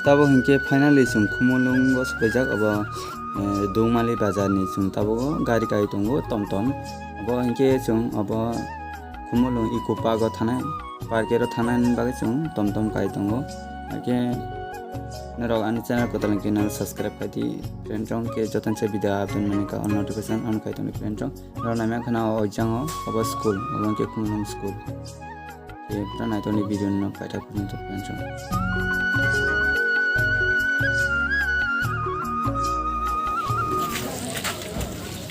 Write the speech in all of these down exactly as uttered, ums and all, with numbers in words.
Tabuk hinkhe finally chwng Khumulwngo swbaijak, abo, eh, Dungmali bazarni chwng tabuk gari kai tongo tom tom. Abo hinkhe chwng abo Khumulwng Eco Park o thanai, park o thanani bagwi chwng tom tom kai tongo. Hakhe norok ani channel kwtal hinkhe nang subscribe khai di friend rok, hinkhe jotono se video update mani ka on notification on khai tongdi friend rok. Norok naimya khana o oijango abo school, abo hinkhe Khumulwng school. Khe pura naitokni video no paithak phunukjak pansong.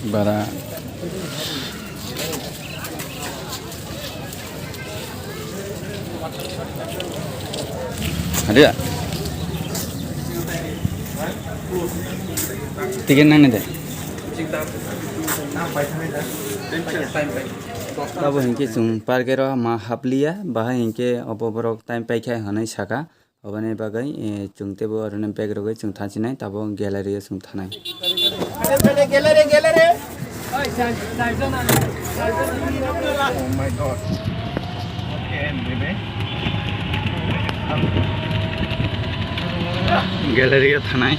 Bara. Ada. Tiket nang ni de. Abo hinkhe chwng park ero ma hapliya, bahai hinkhe obo borok time paikha hinwi saka. Oboni bagwi, eh, chwng teibo orono bag rwgwi chwng thansinai, tabuk gallery o chwng thanai. Gallery, gallery. Oh my God. Gallery o thanai.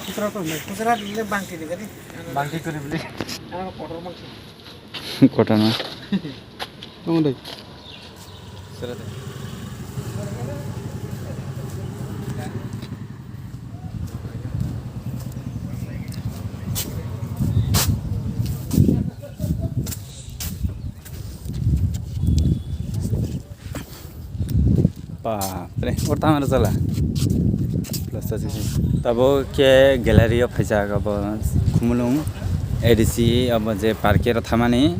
Khusra to nai, khusra le bangti ni gani. Bangti kuri bili. Ano kotor bangti. Kotor na. Tong dai. Sera de. Bapre, or tama rwjala. Plus ta sisi. Tabo khe gallery o phaijak abo Khumulwng A D C abo je park ero thamani.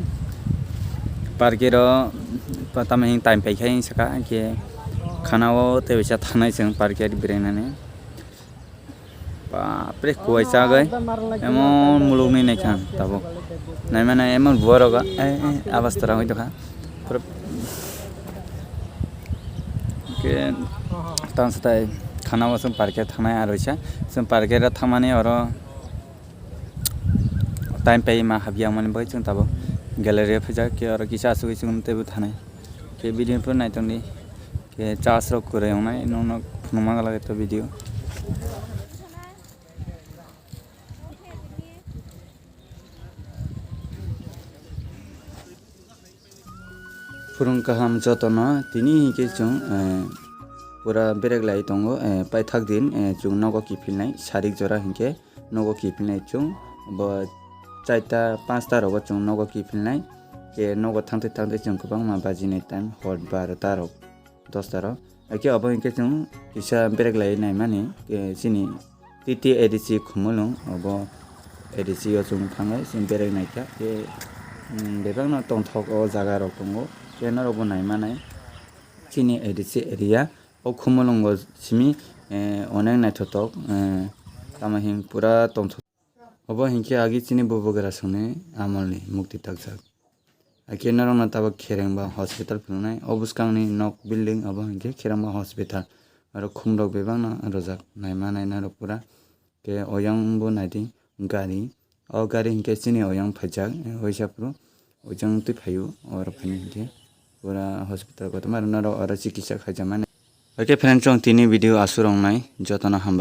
Park ero pa tamo hing time paikha hing saka khe khana o tei waisa thanai chwng park ero berainani. Bapre, kuai chagwi emon mulukni naikha tabuk. Naimano emon buarok, eh, eh, abas tora hoi tokha. Pura ke tang satai khana o chwng park o thangnai aro isa. Chwng park o thamani oro time pai ma habya mani bai chwng tabuk gallery o phaijak khe oro kisa asugwi chwng teibo thanai. Khe video phuru naitongdi. Khe charge rok kwrwi wngnai, nwng no phunukma glak to video. Phwrwng kaham jotono tini hinkhe chwng, eh, pura berek lai tongo, eh, paithak din, eh, chwng nogo kiphilnai sarik jora hinkhe. Nogo kiphilnai chwng bo chaita panchta rogo chwng nogo kiphilnai. Khe nogo thangtwi thangtwi chwng kwbangma bajinai time hor barota rok, dosta rok. Hakhe obo hinkhe chwng kisa berek lai naimani, khe chini T T A D C Khumulwng, obo A D C o chwng thangnai chwng berek naikha. Khe bebakno tongthok o jaga rok tongo, khe norok bo naimanai. Chini A D C area o Khumulwngo simi onek naithotok, tamo hing pura tongthok. Obo hinkhe agi chini bubagra songni amolni mukti takjak. Hakhe norokno tabuk kherengba hospital phunuknai. O bwskangni nok building obo hinkhe kherengba hospital. Aro khumrok bebakno rwjak, naima nai norok pura. Khe oyang bo naidi gari. O gari hinkhe chini oyang phaijak, waisa phuru ojang twi phaio, oro phani hinkhe pura hospital kotorma norok oro chikitsa khaijakmani. Hakhe friend, chwng tini video aswk wngnai, jotono hambai.